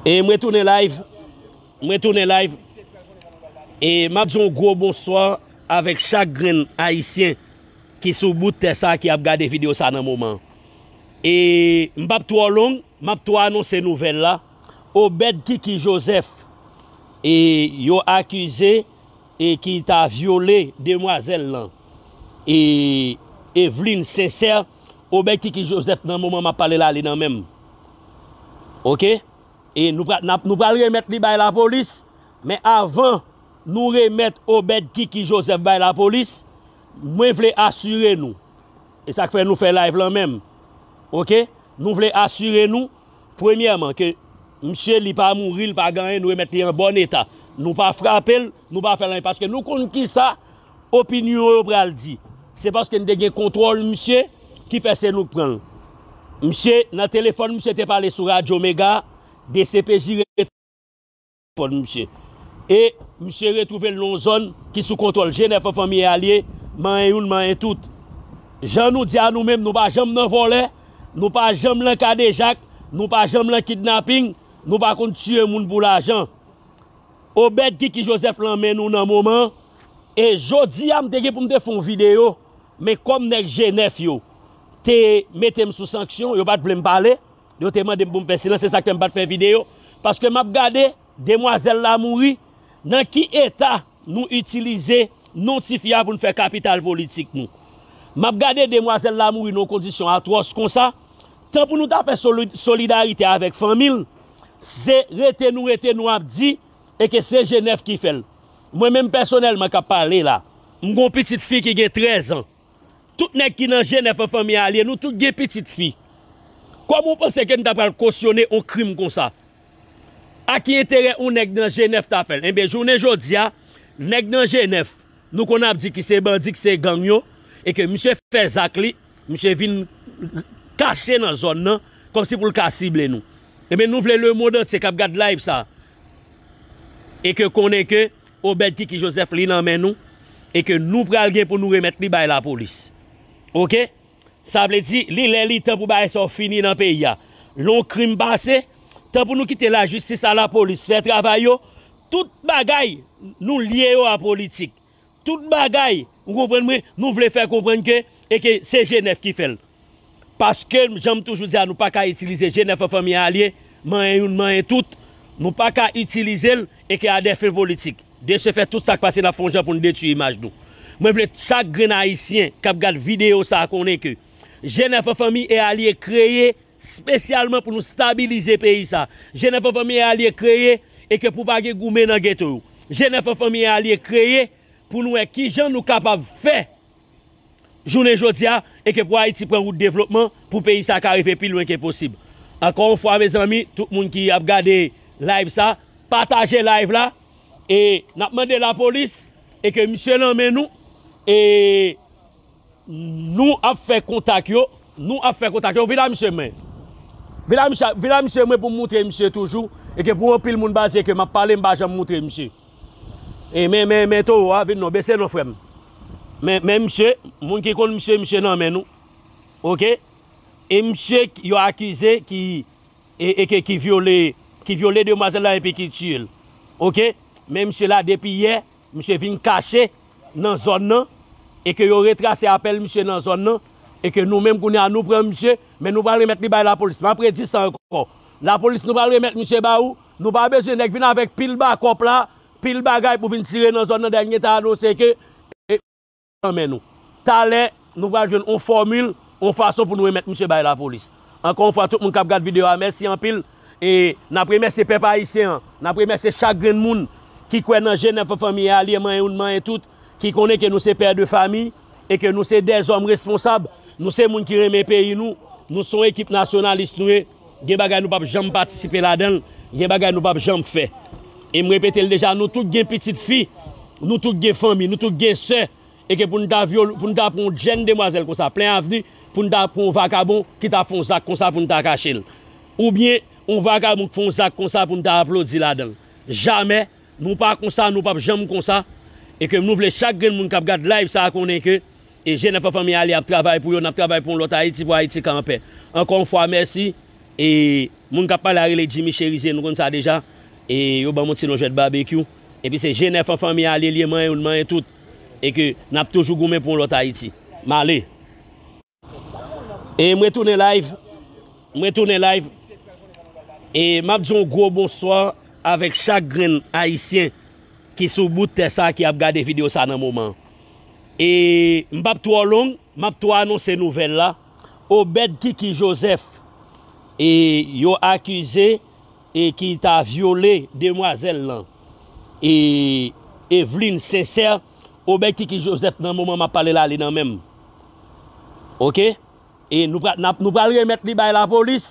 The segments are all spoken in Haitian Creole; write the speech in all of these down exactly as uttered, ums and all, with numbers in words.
E mwen tounen live. Mwen tounen live. E m ap di yon gwo bonswa avèk chak grenn Ayisyen ki sou bout tè sa ki ap gade videyo sa nan moman. E m p ap twò long, m ap twò anonse nouvèl la. Obed Kiki Joseph, e yo akize e ki ta vyole demwazèl lan, e Eveline Sincère, Obed Kiki Joseph nan moman m ap pale la, li nan men m. Oke? E nou pral, n ap, nou pral remèt li bay lapolis, men avan nou remèt Obed Kiki Joseph bay lapolis, mwen vle asire nou, e sa k fè nou fè live lan menm, oke? Nou vle asire nou, premyèman, ke misye li pa mouri, li pa gen anyen, nou remèt li an bòn eta. Nou pa frape l, nou pa fè l anyen, paske nou konn kisa opinyon yo pral di. Se paske n te gen kontwòl misye ki fè se nou k pran l. Misye, nan telefòn, misye te pale sou Radyo Mega, D C P J telefòn misye. E misye retwouve l nan yon zòn ki sou kontwòl G nèf an fanmi e alye, manyen youn, manyen tout. Jan nou di a nou menm, nou pa janm nan vòlè, nou pa janm nan kadejak, nou pa janm nan kidnaping, nou pa konn tiye moun pou lajan. Obed Kiki Joseph lan men nou nan moman. E jodi a, m te gen pou m te fè yon videyo, men kòm nèg G nèf yo te mete m sou sanksyon, yo pa t vle m pale, yo te mande m pou m fè silans, se sa k fè m pa t fè videyo. Paske m ap gade, demwazèl la mouri, nan ki eta nou itilize non tifi a pou n fè kapital politik nou. M ap gade demwazèl la mouri nan yon kondisyon atwòs konsa, tan pou nou ta fè soli-, solidarite avèk fanmi l, se rete nou rete nou ap di, e ke se G nèf ki fè l. Mwen menm pèsonèlman k ap pale la, m gon pitit fi ki gen trèz an. Tout nèg ki nan G nèf an fanmi alye, nou tout gen pitit fi. Kòman w panse ke n ta pral kosyone yon krim konsa? A ki enterè yon nèg nan G nèf ta fè l? Enben, jounen jodi a, nèg nan G nèf, nou konn ap di ki se bandi, ki se gang yo, e ke misye fè zak li, misye vin kache nan zòn nan, kòmsi pou l ka sible nou. Enben, nou vle lemonn antye k ap gad live sa, e ke konnen ke Obed Kiki Joseph li nan men nou, e ke nou pral gen pou nou remèt li bay lapolis. Oke? Sa vle di, li lè li tan pou bagay sa yo fini nan peyi a. Lè yon krim pase, tan pou nou kite lajistis a lapolis fè travay yo, tout bagay, nou lye yo a politik. Tout bagay, ou konprann mwen, nou vle fè konprann ke, e ke se G nèf ki fè l. Paske, jan m toujou di a, nou pa ka itilize G nèf an fanmi alye, manyen youn, manyen tout. Nou pa ka itilize l, e ke a dè fen politik. De se fè, tout sa k pase, n ap fè yon jan pou n detwi imaj nou. Mwen vle chak grenn Ayisyen k ap gad videyo sa a konnen ke G nèf an fanmi e alye kreye espesyalman pou nou stabilize peyi sa. G nèf an fanmi e alye kreye, e ke pou pa gen goumen nan geto yo. G nèf an fanmi e alye kreye pou nou wè kijan nou kapab fè jounen jodi a, e ke pou Ayiti pran wout devlopman, pou peyi sa ka rive pi lwen ke posib. Ankò yon fwa, mezanmi, tout moun ki ap gade live sa, pataje live la, e n ap mande lapolis, e ke misye nan men nou, e nou ap fè kontak yo, nou ap fè kontak yo. Vin la misye mwen. Vin la misye, vin la misye mwen pou m moutre misye toujou, e ke pou anpil moun pa di ke m ap pale, m pa janm moutre misye. E men, men, men towo a, vin non, bese non, frè m. Men, men misye, moun ki konn misye, misye nan men nou. Oke? E misye yo akize ki, e, e ke, ki vyole, ki vyole demwazèl la epi ki tiye l. Oke? Men misye la, depi yè, misye vin kache nan zòn nan, e ke yo retrase apèl misye nan zòn nan, e ke nou menm kounye a nou pran misye, men nou pral remèt li bay lapolis. M ap redi sa ankò. Lapolis, nou pral remèt misye ba ou. Nou pa bezwen nèg vin avèk pil bakòp la, pil bagay pou vin tire nan zòn nan, dènye ta anonse ke, e, nan men nou. Talè, nou pral jwenn yon fòmil, yon fason pou nou remèt misye bay lapolis. Ankò yon fwa, tout moun k ap gad videyo a, mèsi anpil. E n ap remèsye pèp ayisyen an, n ap remèsye chak grenn moun ki kwè nan G nèf an fanmi e alye, manyen youn, manyen tout, ki konnen ke nou se pè de fami, e ke nou se dèzòm responsab, nou se moun ki renmen peyi nou, nou se yon ekip nasyonalis nou ye, gen bagay nou p ap janm patisipe ladan l, gen bagay nou p ap janm fè. E m repete l deja, nou tout gen pitit fi, nou tout gen fanmi, nou tout gen sè, e ke pou n ta vyole, pou n ta pran yon jèn demwazèl konsa, plen avni, pou n ta pran yon vakabon ki ta fè yon zak konsa pou n ta kache l. Oubyen, yon vakabon k fè yon zak konsa pou n ta aplodi ladan l. Jamè, nou pa konsa, nou p ap janm konsa. E ke nou vle chak grenn moun k ap gad live sa a konnen ke, e, G nèf an fanmi alye ap travay pou yo, n ap travay pou yon lòt Ayiti, pou Ayiti ka anpè. Ankò yon fwa, mèsi. E Moun k ap pale a rele Jimmy Cherizier, nou konn sa deja. E yo ban m yon ti non jwèt babekyou. Epi se G nèf an fanmi a li ye, manyen youn, manyen tout. E ke n ap toujou goumen pou yon lòt Ayiti. M ale. E m retounen live. M retounen live. E m ap di yon gwo bonswa avèk chak grenn Ayisyen ki sou bout tè sa ki ap gade videyo sa nan moman. E m p ap twò long, m ap twò anonse nouvèl la. Obed Kiki Joseph, e yo akize e ki ta vyole demwazèl lan, e Eveline Sincère, Obed Kiki Joseph nan moman m ap pale la, li nan men m. Oke? E nou pra-, n ap, nou pral remèt li bay lapolis,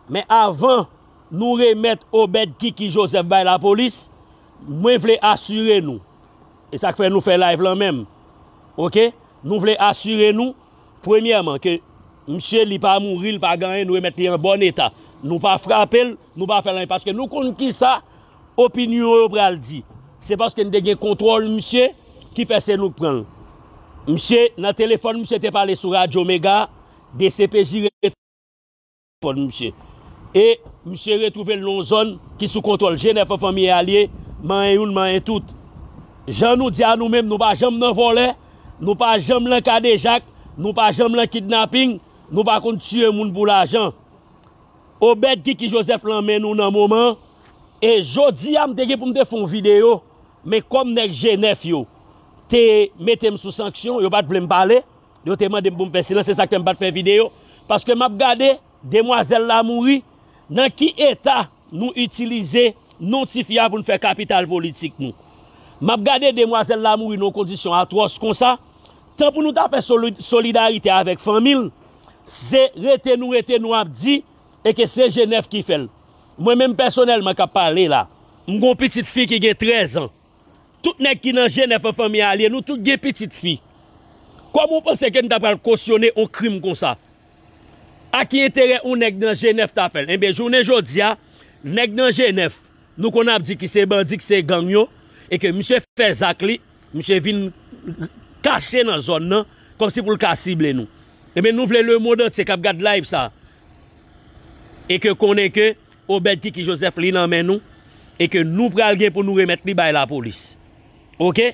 men avan nou remèt Obed Kiki Joseph bay lapolis, mwen vle asire nou. E sa k fè nou fè live lan menm. Oke? Nou vle asire nou, premyèman, ke misye li pa mouri, li pa gen anyen, nou remèt li an bòn eta. Nou pa frape l, nou pa fè l anyen, paske nou konn kisa opinyon yo pral di. Se paske n te gen kontwòl misye ki fè se nou k pran l. Misye, nan telefòn, misye te pale sou Radyo Mega, D C P J telefòn misye. E misye retwouve l nan yon zòn ki sou kontwòl G nèf an fanmi e alye, manyen youn, manyen tout. Jan nou di a nou menm, nou pa janm nan vòlè, nou pa janm nan kadejak, nou pa janm nan kidnaping, nou pa konn tiye moun pou lajan. Obed Kiki Joseph lan men nou nan moman, e jodi a m te gen pou m te fè yon videyo, men kòm nèg G nèf yo te mete m sou sanksyon, yo pa t vle m pale, yo te mande m pou m fè silans, se sa k fè m pa t fè videyo. Paske m ap gade, demwazèl la mouri, nan ki eta nou itilize non tifi a pou n fè kapital politik nou. M ap gade demwazèl la mouri nan yon kondisyon atwòs konsa, tan pou nou ta fè soli-, solidarite avèk fanmi l, se rete nou rete nou ap di, e ke se G nèf ki fè l. Mwen menm pèsonèlman k ap pale la, m gen yon pitit fi ki gen trèz an. Tout nèg ki nan G nèf an fanmi a alye, nou tout gen pitit fi. Kòman w panse ke n ta pral kosyone yon krim konsa? A ki enterè yon nèg nan G nèf ta fè l? Enben, jounen jodi a, nèg nan G nèf, nou konn ap di ki se bandi, ki se gang yo, e ke misye fè zak li, misye vin kache nan zòn nan, kòmsi pou l ka sible nou. Enben, nou vle lemonn antye k ap gad live sa, e ke konnen ke Obed Kiki Joseph li nan men nou, e ke nou pral gen pou nou remèt li bay lapolis. Oke?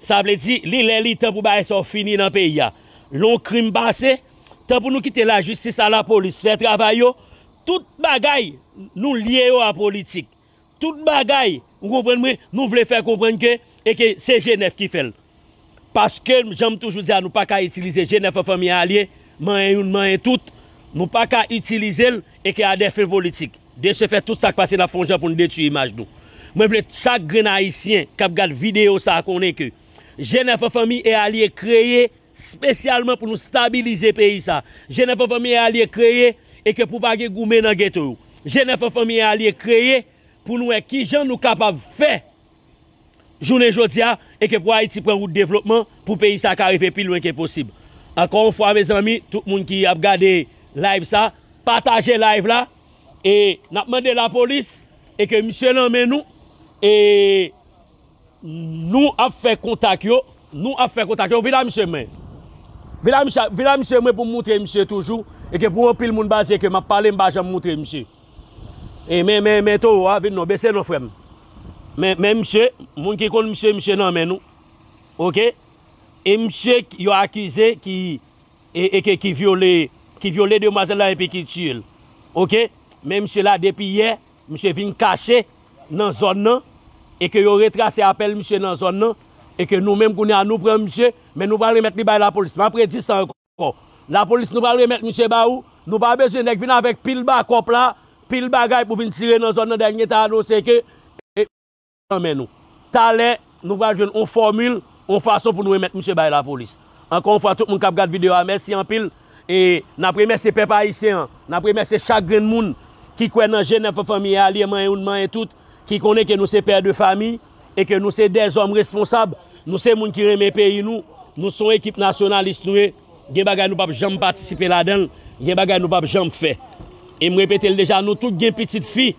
Sa vle di, li lè li tan pou bagay sa yo fini nan peyi a. Lè yon krim pase, tan pou nou kite lajistis a lapolis fè travay yo, tout bagay nou lye yo a politik. Tout bagay, ou konprann mwen, nou vle fè konprann ke, e ke se G nèf ki fè l. Paske, jan m toujou di a, nou pa ka itilize G nèf an fanmi a alye, manyen youn, manyen tout. Nou pa ka itilize l, e ke a dè fen politik. De se fè, tout sa k pase, n ap fè yon jan pou n detwi imaj nou. Mwen vle chak grenn Ayisyen k ap gad videyo sa a konnen ke G nèf an fanmi e alye kreye espesyalman pou nou stabilize peyi sa. G nèf an fanmi e alye kreye e ke pou pa gen goumen nan geto yo. G nèf an fanmi e alye kreye pou nou wè kijan nou kapab fè jounen jodi a, e ke pou Ayiti pran wout devlopman, pou peyi sa ka rive pi lwen ke posib. Ankò yon fwa, mezanmi, tout moun ki ap gade live sa, pataje live la, e n ap mande lapolis, e ke misye nan men nou, e nou ap fè kontak yo, nou ap fè kontak yo, vin la misye mwen. Vin la misye, vin la misye mwen pou m moutre misye toujou, e ke pou anpil moun pa di ke m ap pale, m pa janm moutre misye. E men, men, men towo a, vin non, bese non frè m. Men, men misye, moun ki konn misye, misye nan men nou. Oke? E misye k-, yo akize ki, e, e ke, ki vyole, ki vyole demwazèl la epi ki tiye l. Oke? Men misye la depi yè, misye vin kache nan zòn nan, e ke yo retrase apèl misye nan zòn nan, e ke nou menm kounye a nou pran misye, men nou pral remèt li bay lapolis. M ap redi sa ankò. Lapolis, nou pral remèt misye ba ou. Nou pa bezwen nèg vin avèk pil bakòp la, pil bagay pou vin tire nan zòn nan. Dènye ta anonse ke, e, nan men nou. Talè, nou pral jwenn yon fòmil, yon fason pou nou remèt misye bay lapolis. Ankò yon fwa, tout moun k ap gad videyo a, mèsi anpil. E n ap remèsye pèp ayisyen an, n ap remèsye chak grenn moun ki kwè nan G nèf an fanmi e alye, manyen youn, manyen tout, ki konnen ke nou se pè de fami, e ke nou se dèzòm responsab, nou se moun ki renmen peyi nou, nou se yon ekip nasyonalis nou ye, gen bagay nou p ap janm patisipe ladan l, gen bagay nou p ap janm fè. E m repete l deja, nou tout gen pitit fi,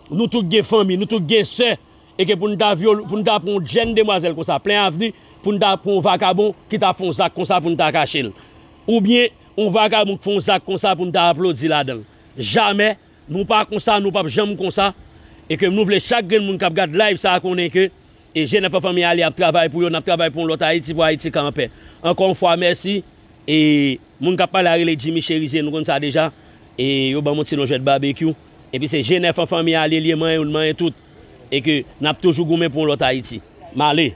nou tout gen fanmi, nou tout gen sè, e ke pou n ta vyol-, pou n ta pran yon jèn demwazèl konsa, plen avni, pou n ta pran yon vakabon ki ta fè yon zak konsa pou n ta kache l. Oubyen, yon vakabon k fè yon zak konsa pou n ta aplodi ladan l. Jamè, Nou pa konsa, nou p ap janm konsa. E ke nou vle chak grenn moun k ap gad live sa a konnen ke e G nèf an fanmi alye ap travay pou yo, n ap travay pou yon lòt Ayiti, pou Ayiti ka anpè. Ankò yon fwa, mèsi. E moun k ap pale a rele Jimmy Cherizier, nou konn sa deja. E yo ban m yon ti non jwèt babekyou. Epi se G nèf an fanmi alye li ye, manyen youn, manyen tout. E ke n ap toujou goumen pou yon lòt Ayiti. M ale.